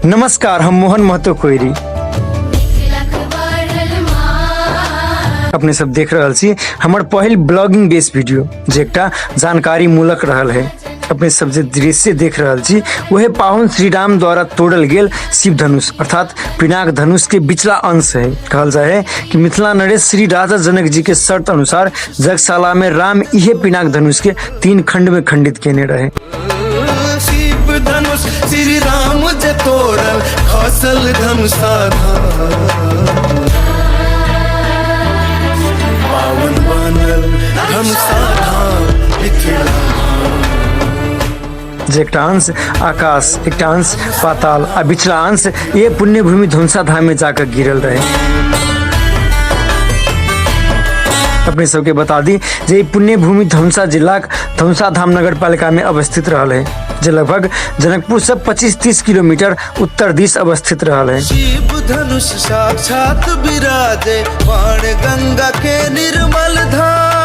नमस्कार, हम मोहन महतो कोइरी। अपने सब देख रहल छी हमर पहिल ब्लॉगिंग बेस वीडियो, जे एकटा जानकारी मूलक रहल है। अपने सब जे दृश्य देख रहल छी वह पाहुन श्री राम द्वारा तोड़ल गेल शिव धनुष अर्थात पिनाक धनुष के बिचला अंश है। कहल जाय है कि मिथिला नरेश श्री राजा जनक जी के शर्त अनुसार जगशाला में राम इहे पिनाक धनुष के 3 खंड में खंडित केने रहे। शिव धनुष श्री राम जे तोड़ल खसल धनुषा पावन बनल धनुषा धाम मिथिला। जे एकटा अंश आकाश, एकटा अंश पाताल आ बिचला अंश ये पुण्य भूमि धनुषा धाम में जाकर गिरल रहे। अपने सबके बता दी जे पुण्य भूमि धनुषा जिलाक धनुषा धाम नगर पालिका में अवस्थित रहल है, जे लगभग जनकपुर से 25-30 किलोमीटर उत्तर दिश अवस्थित रहल है। शिव धनुष साक्षात विराजे बाण गंगा के निर्मल धार।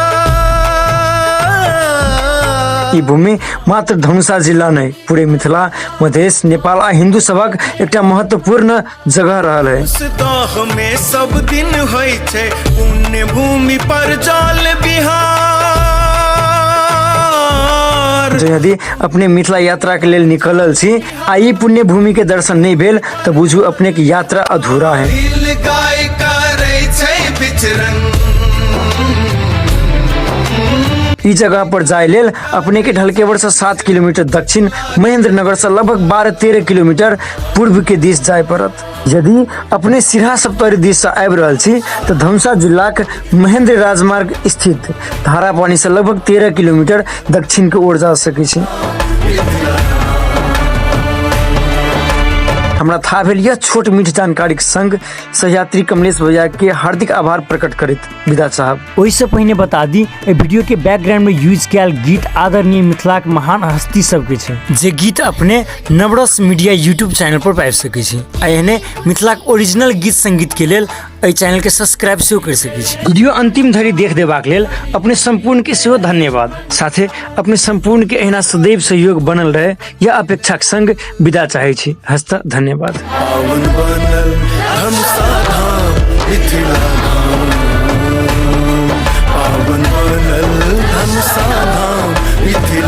ई भूमि मात्र धनुषा जिला नहीं, पूरे मिथिला, मधेश, नेपाल आ हिंदू सभक एकटा महत्वपूर्ण जगह रहल है। दाह में सब दिन होइ छै पुण्य भूमि पर जल बिहार। जे यदि अपने मिथिला यात्रा के लेल निकलल छी आ ई पुण्य भूमि के दर्शन नहीं भेल तो बुझू अपने के यात्रा अधूरा है। दिल गाय करै छै विचरण। ई जगह पर जाय लेल अपने के ढलकेवर से 7 किलोमीटर दक्षिण, महेंद्र नगर से लगभग 12-13 किलोमीटर पूर्व के दिश जाय पड़त। यदि अपने सिरहा सप्तरी दिश से आबि रहल छी तो धनुषा जिलाक महेंद्र राजमार्ग स्थित धारापानी से लगभग 13 किलोमीटर दक्षिण के ओर जा सकै छी। हमरा था भेल यह छोट मीठ जानकारी के संग सहयात्री कमलेश भैया के हार्दिक आभार प्रकट करैत विदा साहब। ओहिसँ पहिने बता दी, एहि वीडियो के बैकग्राउंड में यूज कयल गीत आदरणीय मिथिलाक महान हस्ती सबके छै, जे गीत अपने नवरस मीडिया यूट्यूब चैनल पर पाबि सकै छी। आ एहने मिथिलाक ओरिजिनल गीत संगीत के लेल एहि चैनल के सब्सक्राइब सेहो कर सकै छी। वीडियो अंतिम धरि देख देबाक लेल अपने संपूर्ण के सेहो धन्यवाद। साथे अपने संपूर्ण के एहिना सदैव सहयोग बनल रहे यह अपेक्षा के संग विदा चाहै छी। हस्त धन्यवाद। पावन बनल धनुषा धाम मिथिला धाम, पावन बनल धनुषा धाम मिथिला।